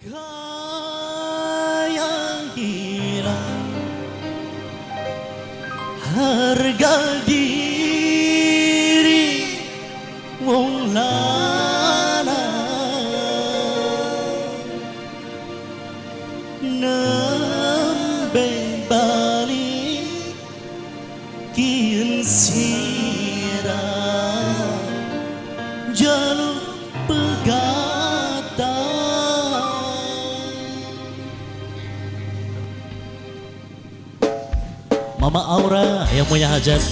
Kaya hilang harga diri wong lanang, nembe bali kien sira jaluk pegatan. Mama Aura yang punya hajat,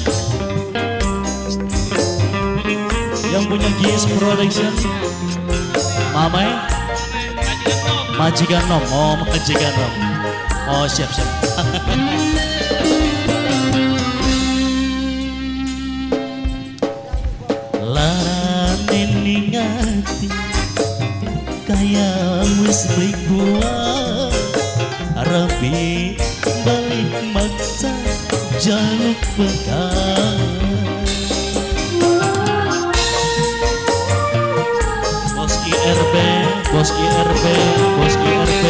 yang punya Gis Production, Mama majikan nom, oh majikan nom, oh siap siap. Larane ning ati kaya wis beli gua, rabi balik maksa jaluk pegang. Bos IRB, bos IRB, bos IRB.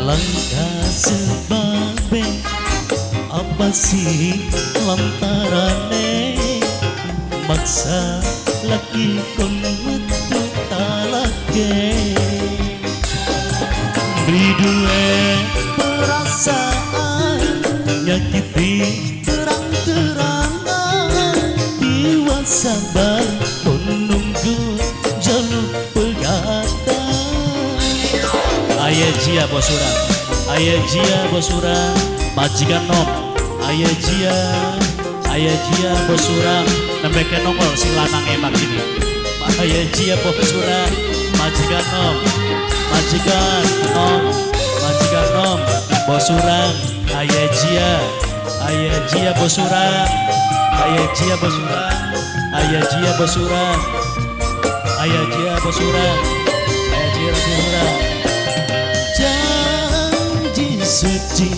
Langkah sebabe apa sih lantarane maksa laki kon metu talake. Beli duwe perasaan nyakiti terang-terangan, tiwa sabar kon nunggu jaluk pegatan. Ayah jia bosura, ayah jia bosura, majikan nom, ayah jia, ayah jia bosura, nembeke nongol sing lanang emak ini. Ayah jia bosura, majikan nom, majikan nom, majikan nom, bosurang, ayah jia, ayah jia bosurang, ayah jia bosurang, ayah jia bosurang, ayah jia bosurang, ayah jia bosurang. Janji suci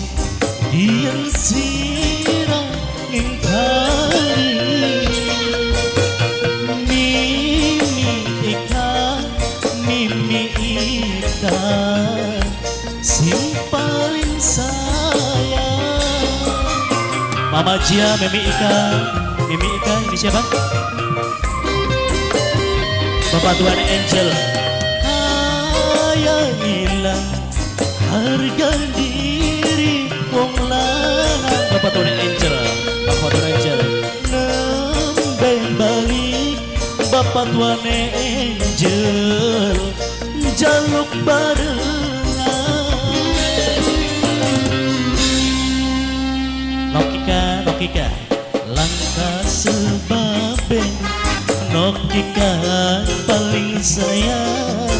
yang sira ngingkari, mimi ika, mimi ika, sing paling sayang. Mama Jia, Mimi Ika, Mimi Ika, ini siapa? Bapak Tuan Angel. Kaya hilang harga diri wong lanang. Bapak Tuan Angel, Bapak Tuan Angel. Nembe balik Bapak Tuan Angel jaluk barengan. Nokika, Nokika, langkah sebabe Nokika paling sayang.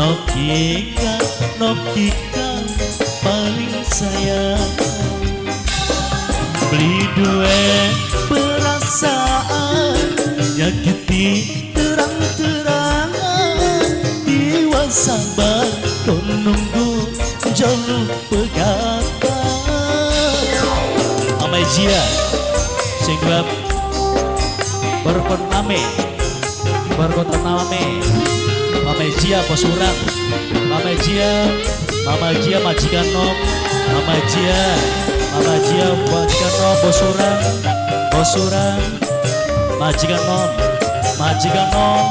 Nokika, Nokika paling sayang. Beli duwe perasaan nyakiti terang-terangan, tiwa sabar kon nunggu jaluk pegatan. Mama Jia sing dua berkoname, berkoname. Mama Jia bosurang, Mama Jia, Mama Jia majikan nom, Mama Jia, Mama Jia majikan nom, bosurang, bosurang, majikan nom, majikan nom,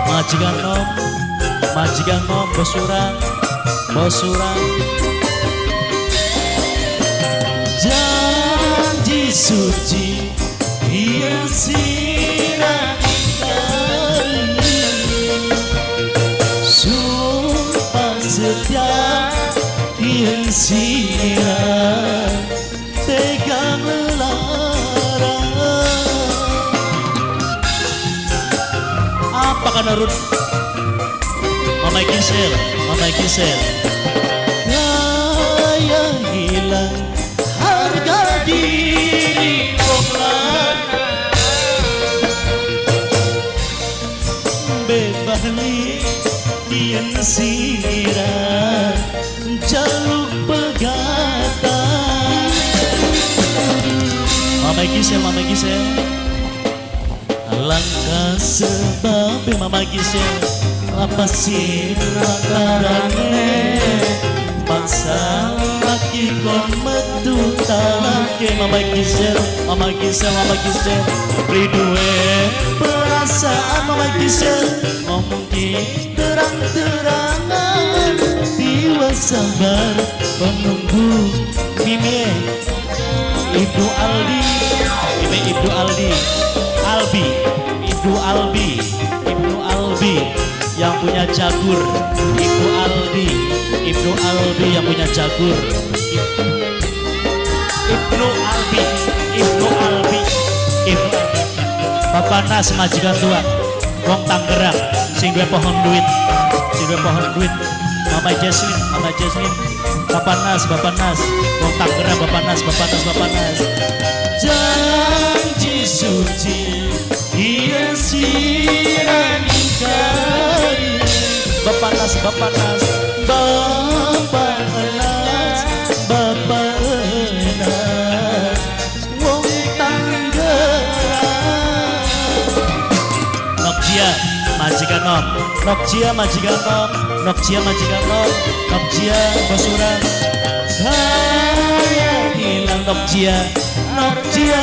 majikan nom, majikan nom, bosurang, bosurang. Janji suci yang sira ingkari, sumpah setia yang sira tega melarang. Apa kan Arun? Mama Gisel, Mama Gisel. Kaya hilang harga diri wong lanang, bebali yen sira jaluk pegatan. Mama Gisel, Mama Gisel. Langkah sebab Mama Gisel. Apa sih lantarane maksa laki kon metu talake. Mama Gisel, Mama Gisel, Mama Gisel, beli duwe perasaan. Mama Gisel ngomong ki terang-terangan, tiwa sabar menunggu. Mime Ibnu Aldi, Mime Ibnu Aldi, Albi, Ibnu Albi, Ibnu Albi yang punya jagur, Ibnu Albi, Ibnu Albi yang punya jagur, Ibnu Albi, Ibnu Albi, Ibnu Albi. Bapak Nas majikan tua, wong Tangerang, sing duwe pohon duit, sing duwe pohon duit. Mama Jesslyn, Mama Jesslyn, Bapak Nas, Bapak Nas, wong Tangerang, Bapak Nas, Bapak Nas, Bapak Nas. Janji suci, iya sirani. Bapak Nas, Bapak Nas, Bapak Nas, Bapak Nas, wong Tangerang. Nokjia majikan nom, Nokjia majikan nom, Nokjia majikan nom, Nokjia bosuran kaya hilang. Nokjia, Nokjia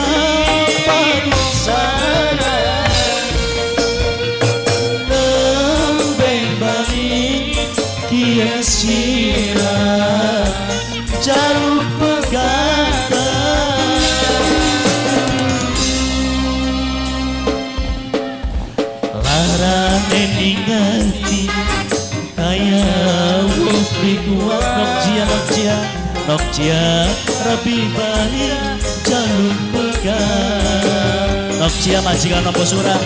parusan nembe balik kia sira jaluk pegatan. Larane ningati kaya wis kuat. Nokjia, Nokjia, Nokjia rabi bali jaluk pegang. Nokjia majikan nopo surah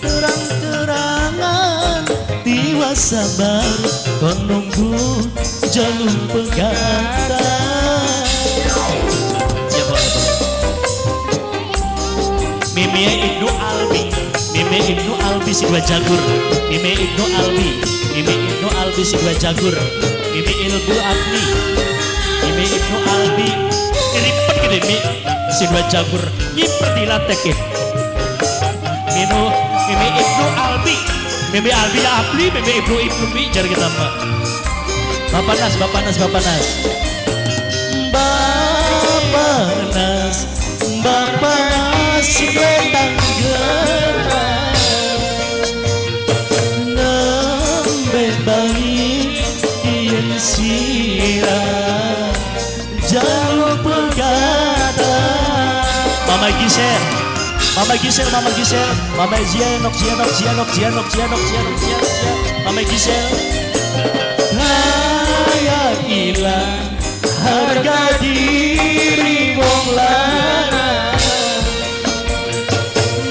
terang-terangan, tiwa sabar kon nunggu jaluk pegatan. Ya boleh, boleh. Mime Ibnu Albi, Mime Ibnu Albi si dua jagur, Mime Ibnu Albi, Mime Ibnu Albi si dua jagur, Mime Ilbu Agni, Mime Ibnu Albi, ribet gede Mi, si dua jagur, nyimper di latek ya. Minu, Mime Ibnu Albi, Mime Albi ya Abli, Mime Ibnu Ibnu Mi, jar kita mah. Bapak Nas, Bapak Nas, Bapak Nas, Bapak Nas, Bapak Nas, Tangerang nembe balik yen sirah jaluk pegatan. Mama Gisel, Mama Gisel, Mama Gisel, Mama Jia, Nokjia, Nokjia, Nokjia, Nokjia, Nokjia, Nokjia, Nokjia, Mama Gisel kaya ilang harga diri wong lanang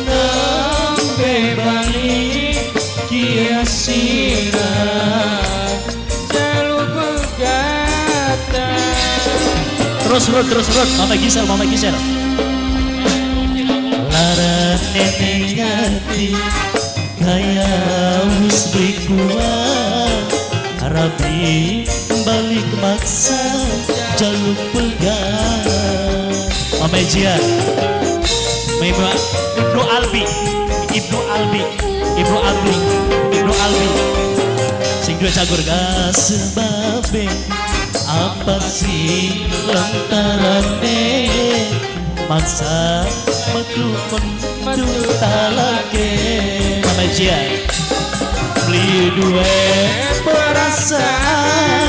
nembe balik kia sirah jaluk pegatan. Terus rut, terus rut, Mama Gisel, Mama Gisel. Larane ngati kaya wis beli kuat, rabi balik maksa jaluk pegang. Mama Jia, Mama Ibnu Albi, Ibnu Albi, Ibnu Albi, Ibnu Albi, sing duwe jagur kasebabe apa sih lantarane maksa metu metu talake. Mama Jia beli duwe perasaan.